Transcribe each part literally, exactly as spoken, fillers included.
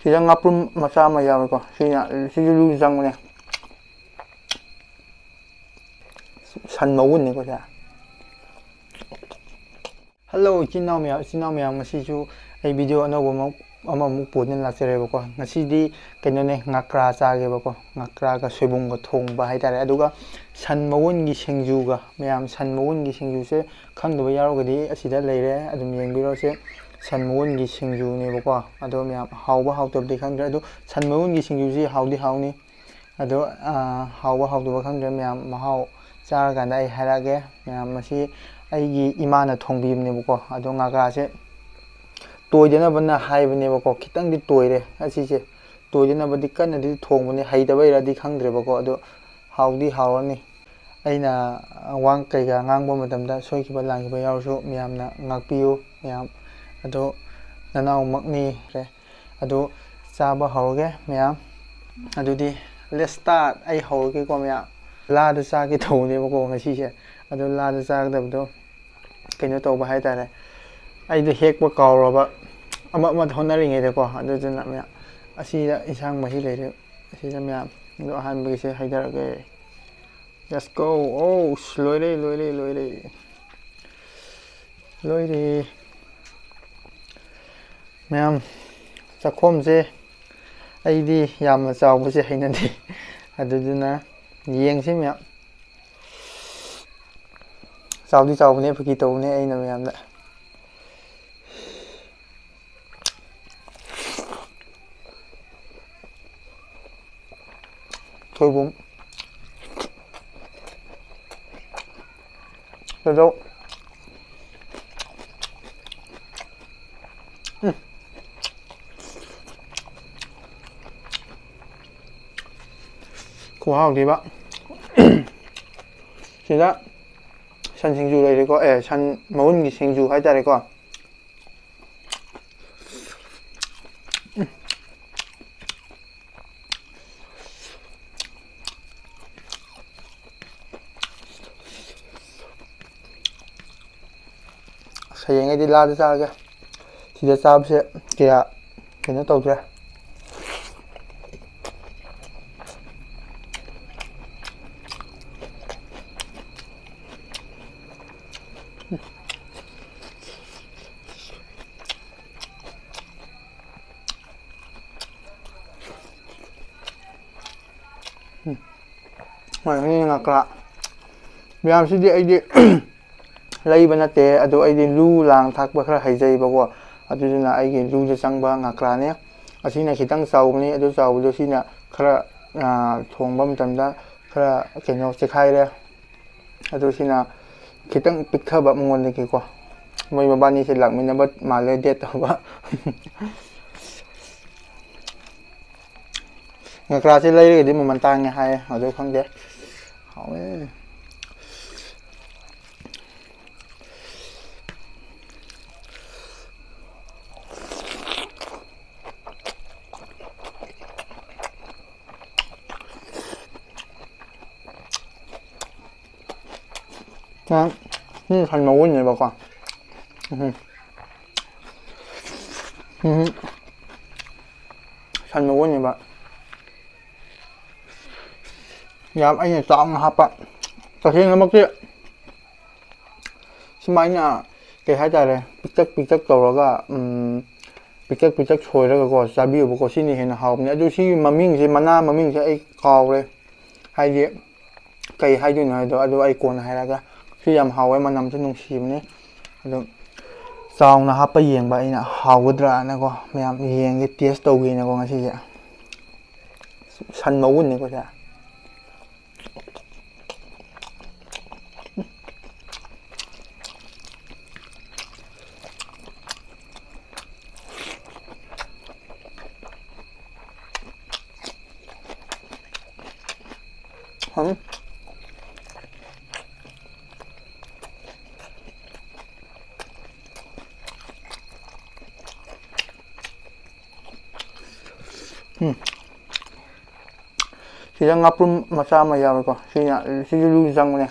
ꯁꯤꯗ ꯉꯥꯄ꯭ꯔꯨꯝ ꯃꯆꯥ ꯑꯃ ꯌꯥꯎꯋꯦꯀꯣ꯫ ꯁꯤꯅ, ꯁꯤꯁꯨ ꯂꯨ ꯆꯪꯕꯅꯦ꯫ ꯁꯟ ꯃꯎꯟꯅꯤꯀꯣ ꯁꯦ꯫ ꯍꯜꯂꯣ ꯏꯆꯤꯟ ꯏꯅꯥꯎ ꯃꯌꯥꯝ, ꯏꯆꯤꯟ ꯏꯅꯥꯎ ꯃꯌꯥꯝ, ꯉꯁꯤꯁꯨ ꯑꯩ ꯚꯤꯗꯤꯑꯣ ꯑꯅꯧꯕ ꯑꯃ, ꯑꯃꯃꯨꯛ ꯄꯨꯗꯨꯅ ꯂꯥꯛꯆꯔꯦꯕꯀꯣ꯫ ꯉꯁꯤꯗꯤ ꯀꯩꯅꯣꯅꯦ, ꯉꯀ꯭ꯔꯥ ꯆꯥꯒꯦꯕꯀꯣ꯫ ꯉꯀ꯭ꯔꯥꯒ ꯁꯣꯏꯕꯨꯝꯒ ꯊꯣꯡꯕ ꯍꯥꯏꯇꯥꯔꯦ꯫ ꯑꯗꯨꯒ ꯁꯟ ꯃꯎꯟꯒꯤ ꯁꯤꯡꯖꯨꯒ, ꯃꯌꯥꯝ, ꯁꯟ ꯃꯎꯟꯒꯤ ꯁꯤꯡꯖꯨꯁꯦ ꯈꯪꯗꯕ ꯌꯥꯎꯔꯒꯗꯤ ꯑꯁꯤꯗ ꯂꯩꯔꯦ, ꯑꯗꯨꯝ ꯌꯦꯡꯕꯤꯔꯣꯁꯦ꯫ ꯁꯟ ꯃꯎꯟꯒꯤ ꯁꯤꯡꯖꯨꯅꯦꯕꯀꯣ꯫ ꯑꯗꯣ ꯃꯌꯥꯝ, ꯍꯥꯎꯕ ꯍꯥꯎꯇꯕꯗꯤ ꯈꯪꯗ꯭ꯔꯦ, ꯑꯗꯣ ꯁꯟ ꯃꯎꯟꯒꯤ ꯁꯤꯡꯖꯨꯁꯤ ꯍꯥꯎꯗꯤ ꯍꯥꯎꯅꯤ꯫ ꯑꯗꯣ, ꯑꯥ, ꯍꯥꯎꯕ ꯍꯥꯎꯇꯕ ꯈꯪꯗ꯭ꯔꯦ ꯃꯌꯥꯝ, ꯃꯍꯥꯎ ꯆꯥꯔꯀꯥꯟꯗ ꯑꯩ ꯍꯥꯏꯔꯛꯑꯒꯦ ꯃꯌꯥꯝ꯫ ꯃꯁꯤ ꯑꯩꯒꯤ ꯏꯃꯥꯅ ꯊꯣꯡꯕꯤꯕꯅꯦꯕꯀꯣ꯫ ꯑꯗꯣ ꯉꯀ꯭ꯔꯥꯁꯦ ꯇꯣꯏꯗꯅꯕꯅ ꯍꯥꯏꯕꯅꯦꯕꯀꯣ꯫ ꯈꯤꯇꯪꯗꯤ ꯇꯣꯏꯔꯦ ꯑꯁꯤꯁꯦ꯫ ꯇꯣꯏꯗꯅꯕꯗꯤ ꯀꯟꯅꯗꯤ ꯊꯣꯡꯕꯅꯦ, ꯍꯩꯇꯕꯩꯔꯗꯤ ꯈꯪꯗ꯭ꯔꯦꯕꯀꯣ꯫ ꯑꯗꯣ ꯍꯥꯎꯗꯤ ꯍꯥꯎꯔꯅꯤ꯫ ꯑꯩꯅ ꯋꯥ ꯀꯩꯀꯥ ꯉꯥꯡꯕ ꯃꯇꯝꯗ ꯁꯣꯏꯈꯤꯕ ꯂꯥꯟꯈꯤꯕ ꯌꯥꯎꯔꯁꯨ ꯃꯌꯥꯝꯅ ꯉꯥꯛꯄꯤꯌꯨ ꯃꯌꯥꯝ꯫ ꯑꯗꯣ ꯅꯅꯥꯎꯃꯛꯅꯤ꯫ ꯑꯗꯨ ꯆꯥꯕ ꯍꯧꯔꯒꯦ ꯃꯌꯥꯝ꯫ ꯑꯗꯨꯗꯤ let's start꯫ ꯑꯩ ꯍꯧꯔꯒꯦꯀꯣ ꯃꯌꯥꯝ꯫ ꯂꯥꯗ ꯆꯥꯒꯦ ꯇꯧꯕꯅꯦꯕꯀꯣ ꯉꯁꯤꯁꯦ꯫ ꯑꯗꯣ ꯂꯥꯗ ꯆꯥꯒꯗꯕꯗꯣ ꯀꯩꯅꯣ ꯇꯧꯕ ꯍꯥꯏꯇꯥꯔꯦ, ꯑꯩꯗꯣ ꯍꯦꯛꯄ ꯀꯥꯎꯔꯕ, ꯑꯃ ꯑꯃꯗ ꯍꯣꯠꯅꯔꯤꯉꯩꯗꯀꯣ꯫ ꯑꯗꯨꯗꯨꯅ ꯃꯌꯥꯝ, ꯑꯁꯤꯗ ꯏꯟꯁꯥꯡ ꯃꯍꯤ ꯂꯩꯔꯦ꯫ ꯑꯁꯤꯗ ꯃꯌꯥꯝ, ꯑꯗꯣ ꯑꯍꯥꯟꯕꯒꯤꯁꯦ ꯍꯩꯊꯔꯒꯦ꯫ Let's go꯫ ꯑꯣ, ꯂꯣꯏꯔꯦ, ꯂꯣꯏꯔꯦ, ꯂꯣꯏꯔꯦ꯫ ꯂꯣꯏꯔꯦ꯫ ꯃꯌꯥꯝ, ꯆꯥꯛꯈꯣꯝꯁꯦ ꯑꯩꯗꯤ ꯌꯥꯝꯅ ꯆꯥꯎꯕꯁꯦ ꯍꯩꯅꯗꯦ꯫ ꯑꯗꯨꯗꯨꯅ ꯌꯦꯡꯁꯤ ꯃꯌꯥꯝ꯫ ꯆꯥꯎꯗꯤ ꯆꯥꯎꯕꯅꯦ, ꯐꯥꯒꯤ ꯇꯧꯕꯅꯦ ꯑꯩꯅ ꯃꯌꯥꯝꯗ꯫ ꯁꯣꯏꯕꯨꯝ꯫ ꯑꯗꯣ, ꯎꯝ꯫ ꯈꯨꯍꯥꯎꯗꯤꯕ꯫ ꯁꯤꯗ ꯁꯟ ꯁꯤꯡꯖꯨ ꯂꯩꯔꯦꯀꯣ, ꯑꯦ, ꯁꯟ ꯃꯎꯟꯒꯤ ꯁꯤꯡꯖꯨ ꯍꯥꯏꯇꯥꯔꯦꯀꯣ꯫ ꯑꯁ, ꯍꯌꯦꯡꯉꯩꯗꯤ ꯂꯥꯗ ꯆꯥꯔꯒꯦ꯫ ꯁꯤꯗ ꯆꯥꯕꯁꯦ ꯀꯌꯥ ꯀꯩꯅꯣ ꯇꯧꯗ꯭ꯔꯦ꯫ ꯍꯣꯏ, ꯍꯌꯦꯡ ꯉꯀ꯭ꯔꯥ꯫ ꯃꯌꯥꯝꯁꯤꯗꯤ ꯑꯩꯗꯤ ꯂꯩꯕ ꯅꯠꯇꯦ, ꯑꯗꯣ ꯑꯩꯗꯤ ꯂꯨ ꯂꯥꯡ ꯊꯥꯛꯄ ꯈꯔ ꯍꯩꯖꯩꯕꯀꯣ꯫ ꯑꯗꯨꯗꯨꯅ ꯑꯩꯒꯤ ꯂꯨꯗ ꯆꯪꯕ ꯉꯀ꯭ꯔꯥꯅꯦ꯫ ꯑꯁꯤꯅ ꯈꯤꯇꯪ ꯆꯥꯎꯕꯅꯤ, ꯑꯗꯨ ꯆꯥꯎꯕꯗꯣ ꯁꯤꯅ ꯈꯔ, ꯑꯥ, ꯊꯣꯡꯕ ꯃꯇꯝꯗ ꯈꯔ, ꯀꯩꯅꯣ, ꯆꯦꯈꯥꯏꯔꯦ꯫ ꯑꯗꯨ ꯁꯤꯅ ꯈꯤꯇꯪ ꯄꯤꯛꯊꯕ ꯃꯉꯣꯟꯗꯒꯤꯀꯣ꯫ ꯃꯣꯏ ꯃꯕꯥꯅꯤꯁꯦ ꯂꯥꯛꯃꯤꯟꯅꯕ ꯃꯥꯜꯂꯦ, date ꯇꯧꯕ꯫ ꯉꯀ꯭ꯔꯥꯁꯦ ꯂꯩꯔꯒꯗꯤ ꯃꯃꯜ ꯇꯥꯡꯉꯦ ꯍꯥꯏꯌꯦ, ꯑꯗꯨ ꯈꯪꯗꯦ꯫ ꯍꯥꯎꯋꯦ꯫ ꯁꯤ ꯁꯟ ꯃꯎꯟꯅꯦꯕꯀꯣ꯫ ꯎꯝ꯫ ꯎꯝ꯫ ꯁꯟ ꯃꯎꯟꯅꯦꯕ꯫ ꯌꯥꯝ ꯑꯩꯅ ꯆꯥꯎꯅ ꯍꯥꯞꯄ꯫ ꯇꯁꯦꯡꯅꯃꯛꯇꯤ ꯁꯨꯃꯥꯏꯅ, ꯀꯩ ꯍꯥꯏꯇꯥꯔꯦ, ꯄꯤꯛꯇꯛ ꯄꯤꯛꯇꯛ ꯇꯧꯔꯒ, ꯎꯝ, ꯄꯤꯛꯇꯛ ꯄꯤꯛꯇꯛ ꯁꯣꯏꯔꯒꯀꯣ ꯆꯥꯕꯤꯌꯨꯕꯀꯣ, ꯁꯤꯅ ꯍꯦꯟꯅ ꯍꯥꯎꯕꯅꯦ꯫ ꯑꯗꯨ ꯁꯤꯒꯤ ꯃꯃꯤꯡꯁꯦ, ꯃꯅꯥ ꯃꯃꯤꯡꯁꯦ ꯑꯩ ꯀꯥꯎꯔꯦ, ꯍꯥꯏꯗꯤ ꯀꯩ ꯍꯥꯏꯗꯣꯏꯅꯣ ꯍꯥꯏꯗꯣ, ꯑꯗꯨ ꯑꯩ ꯀꯣꯟꯅ ꯍꯥꯏꯔꯛꯑꯒꯦ꯫ ꯁꯤ ꯌꯥꯝ ꯍꯥꯎꯋꯦ, ꯃꯅꯝꯁꯨ ꯅꯨꯡꯁꯤꯕꯅꯦ꯫ ꯑꯗꯨꯝ ꯆꯥꯎꯅ ꯍꯥꯞꯄ ꯌꯦꯡꯕ ꯑꯩꯅ, ꯍꯥꯎꯒꯗ꯭ꯔꯥꯅꯀꯣ, ꯃꯌꯥꯝ ꯌꯦꯡꯒꯦ, test ꯇꯧꯒꯦꯅꯀꯣ ꯉꯁꯤꯁꯦ꯫ ꯁꯟ ꯃꯎꯟꯅꯤꯀꯣ ꯁꯦ꯫ ꯎꯝ꯫ ꯎꯝ꯫ ꯁꯤꯗ ꯉꯥꯄ꯭ꯔꯨꯝ ꯃꯆꯥ ꯑꯃ ꯌꯥꯎꯋꯦꯀꯣ꯫ ꯁꯤꯅ, ꯁꯤꯁꯨ ꯂꯨ ꯆꯪꯕꯅꯦ꯫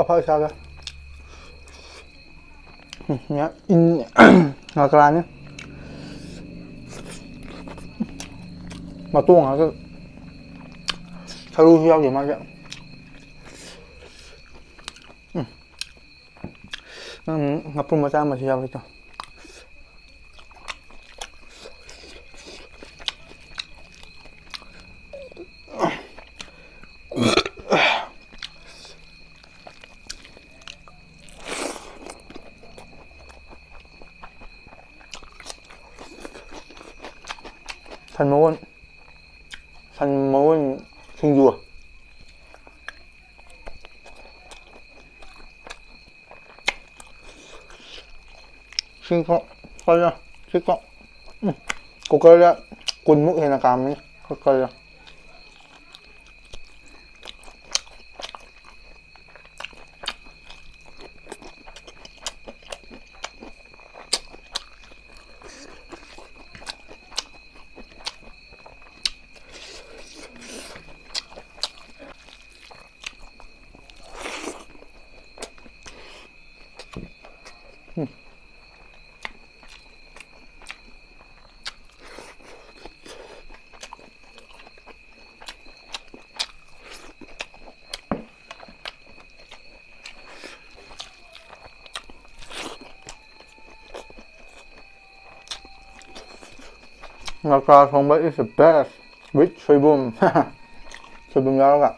ꯑꯐ ꯏꯁꯥꯒ꯫ ꯎꯝ, ꯌꯥ-, ꯏꯟ-, ꯉꯀ꯭ꯔꯥꯅꯤ꯫ ꯃꯇꯣꯡ ꯉꯥꯛꯇ, ꯁꯔꯨꯁꯨ ꯌꯥꯎꯗꯦ ꯃꯥꯁꯦ꯫ ꯎꯝ꯫ ꯅꯪ ꯉꯥꯄ꯭ꯔꯨꯝ ꯃꯆꯥ ꯑꯃꯁꯨ ꯌꯥꯎꯔꯤꯗꯣ꯫ ꯁꯟ ꯃꯎꯟ, ꯁꯟ ꯃꯎꯟ ꯁꯤꯡꯖꯨ꯫ ꯁꯤꯀꯣ ꯀꯜꯂꯦ꯫ ꯁꯤꯀꯣ ꯎꯝ, ꯀꯨꯀꯔꯗ ꯀꯨꯟꯃꯨꯛ ꯍꯦꯟꯅ ꯀꯥꯝꯃꯅꯤ꯫ ꯀꯜꯂꯦ꯫ ꯉꯀ꯭ꯔꯥ ꯊꯣꯡꯕ is the best with ꯁꯣꯏꯕꯨꯝ꯫ ꯁꯣꯏꯕꯨꯝ ꯌꯥꯎꯔꯒ꯫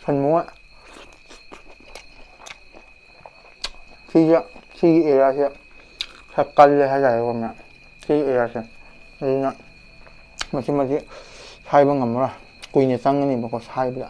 ꯁꯟ ꯃꯉꯥ꯫ ꯁꯤꯁꯦ, ꯁꯤꯒꯤ ꯑꯦꯔꯤꯌꯥꯁꯦ ꯈꯔ ꯀꯜꯂꯦ ꯍꯥꯏꯇꯥꯔꯦꯀꯣ ꯃꯌꯥꯝ꯫ ꯁꯤꯒꯤ ꯑꯦꯔꯤꯌꯥꯁꯦ꯫ ꯑꯗꯨꯅ ꯃꯁꯤ, ꯃꯁꯤ ꯁꯥꯏꯕ ꯉꯝꯃꯔꯣꯏ꯫ ꯀꯨꯏꯅ ꯆꯪꯒꯅꯤꯕꯀꯣ ꯁꯥꯏꯕꯗ꯫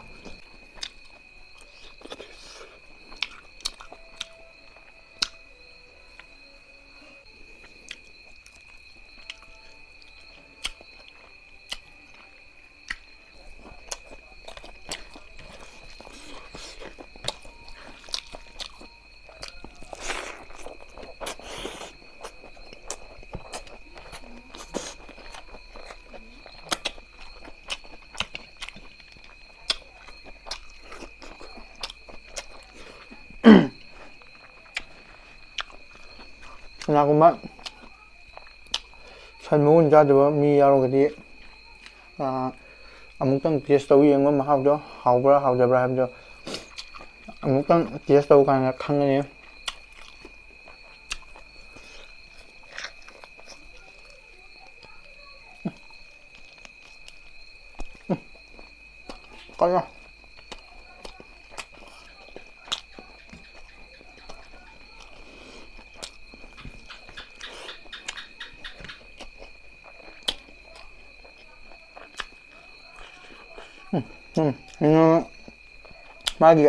ꯀꯅꯥꯒꯨꯝꯕ ꯁꯟ ꯃꯎꯟ ꯆꯥꯗꯕ ꯃꯤ ꯌꯥꯎꯔꯒꯗꯤ, ꯑꯥ, ꯑꯃꯨꯛꯇꯪ ꯇꯦꯁ ꯇꯧ ꯌꯦꯡꯕ, ꯃꯍꯥꯎꯗꯣ ꯍꯥꯎꯕ꯭ꯔꯥ ꯍꯥꯎꯗꯕ꯭ꯔꯥ ꯍꯥꯏꯕꯗꯣ ꯑꯃꯨꯛꯇꯪ ꯇꯦꯁ ꯇꯧ ꯀꯥꯟꯗ ꯈꯪꯒꯅꯤ꯫ ꯀꯩꯅꯣ꯫ ꯎꯝ, ꯎꯝ, ꯎꯝ, ꯃꯥꯒꯤ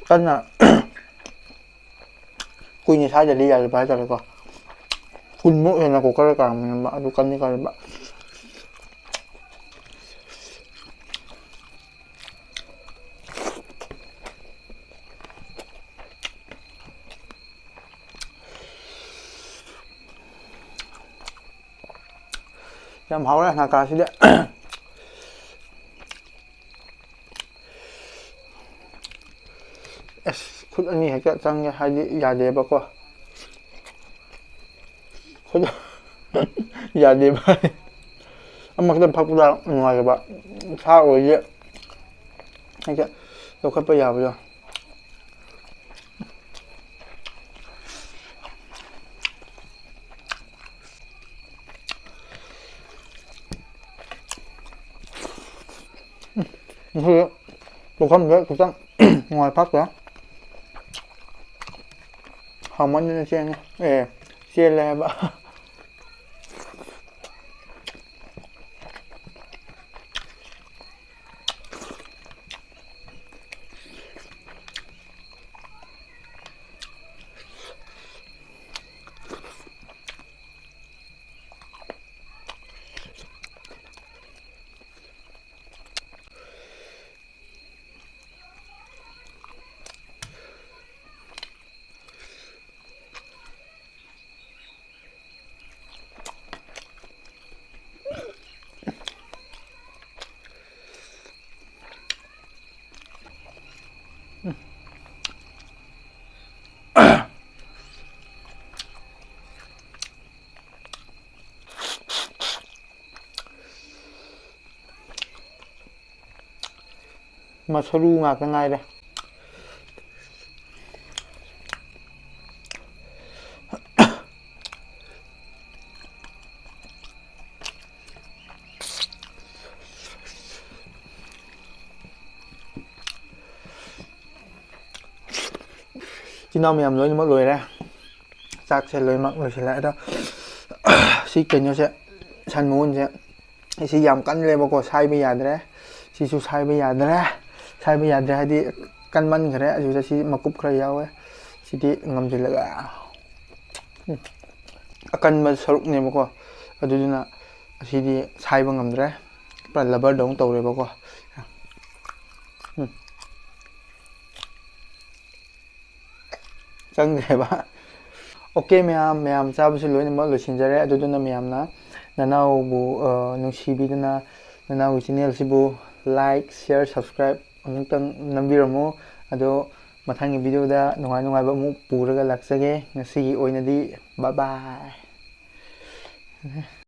ꯀꯟꯅ ꯀꯨꯏꯅ ꯁꯥꯏꯗꯗꯤ ꯌꯥꯗꯕ ꯍꯥꯏꯇꯥꯔꯦꯀꯣ꯫ ꯀꯨꯟꯃꯨꯛ ꯍꯦꯟꯅ ꯀꯨꯀꯔꯗ ꯀꯥꯝꯃꯦꯕ, ꯑꯗꯨ ꯀꯟꯗꯤ ꯀꯜꯂꯦꯕ꯫ ꯌꯥꯝ ꯍꯥꯎꯔꯦ ꯉꯀ꯭ꯔꯥꯁꯤꯗꯤ꯫ ꯑꯁ, ꯈꯨꯠ ꯑꯅꯤ ꯍꯦꯛꯇ ꯆꯪꯉꯦ, ꯍꯥꯏꯗꯤ ꯌꯥꯗꯦꯕꯀꯣ꯫ ꯈꯨꯠ ꯌꯥꯗꯦꯕ꯫ ꯑꯃꯈꯛꯇ ꯐꯛꯄꯗ ꯅꯨꯡꯉꯥꯏꯇꯕ꯫ ꯁꯥ ꯑꯣꯏꯔꯗꯤ ꯍꯦꯛꯇ ꯂꯧꯈꯠꯄ ꯌꯥꯕꯗꯣ꯫ ꯉꯁꯤꯗꯤ ꯄꯨꯈꯝꯗ ꯈꯤꯇꯪ ꯅꯨꯡꯉꯥꯏ ꯐꯥꯠꯇꯦ꯫ ꯍꯥꯎꯃꯟꯗꯅ ꯆꯦꯟꯉꯦ꯫ ꯑꯦ, ꯆꯦꯜꯂꯦ ꯍꯥꯏꯕ꯫ ꯃꯁꯔꯨ ꯉꯥꯛꯇ ꯉꯥꯏꯔꯦ꯫ ꯏꯆꯤꯟ ꯏꯅꯥꯎ ꯃꯌꯥꯝ ꯂꯣꯏꯅꯃꯛ ꯂꯣꯏꯔꯦ꯫ ꯆꯥꯛꯁꯦ ꯂꯣꯏꯅꯃꯛ ꯂꯣꯏꯁꯤꯜꯂꯦ꯫ ꯑꯗꯣ ꯁꯤ ꯀꯩꯅꯣꯁꯦ, ꯁꯟ ꯃꯎꯟꯁꯦ, ꯁꯤ ꯌꯥꯝ ꯀꯜꯂꯦꯕꯀꯣ, ꯁꯥꯏꯕ ꯌꯥꯗ꯭ꯔꯦ꯫ ꯁꯤꯁꯨ ꯁꯥꯏꯕ ꯌꯥꯗ꯭ꯔꯦ꯫ ꯁꯥꯏꯕ ꯌꯥꯗ꯭ꯔꯦ ꯍꯥꯏꯗꯤ ꯀꯟꯃꯟꯈ꯭ꯔꯦ꯫ ꯑꯗꯨꯗ ꯁꯤ ꯃꯀꯨꯞ ꯈꯔ ꯌꯥꯎꯋꯦ꯫ ꯁꯤꯗꯤ ꯉꯝꯁꯤꯜꯂꯒ, ꯎꯝ, ꯑꯀꯟꯕ ꯁꯔꯨꯛꯅꯦꯕꯀꯣ꯫ ꯑꯗꯨꯗꯨꯅ ꯑꯁꯤꯗꯤ ꯁꯥꯏꯕ ꯉꯝꯗ꯭ꯔꯦ꯫ ꯄꯨꯔꯥ ꯂꯕꯔꯗꯧꯅ ꯇꯧꯔꯦꯕꯀꯣ꯫ ꯎꯝ꯫ ꯆꯪꯗ꯭ꯔꯦꯕ꯫ ꯑꯣꯀꯦ ꯃꯌꯥꯝ, ꯃꯌꯥꯝ ꯆꯥꯕꯁꯨ ꯂꯣꯏꯅꯃꯛ ꯂꯣꯏꯁꯤꯟꯖꯔꯦ꯫ ꯑꯗꯨꯗꯨꯅ ꯃꯌꯥꯝꯅ ꯅꯅꯥꯎꯕꯨ, ꯑ, ꯅꯨꯡꯁꯤꯕꯤꯗꯨꯅ ꯅꯅꯥꯎꯒꯤ ꯆꯦꯅꯦꯜꯁꯤꯕꯨ like, share, subscribe ꯑꯃꯨꯛꯇꯪ ꯅꯝꯕꯤꯔꯝꯃꯨ꯫ ꯑꯗꯣ ꯃꯊꯪꯒꯤ ꯚꯤꯗꯤꯑꯣꯗ ꯅꯨꯡꯉꯥꯏ ꯅꯨꯡꯉꯥꯏꯕ ꯑꯃꯨꯛ ꯄꯨꯔꯒ ꯂꯥꯛꯆꯒꯦ꯫ ꯉꯁꯤꯒꯤ ꯑꯣꯏꯅꯗꯤ bye bye꯫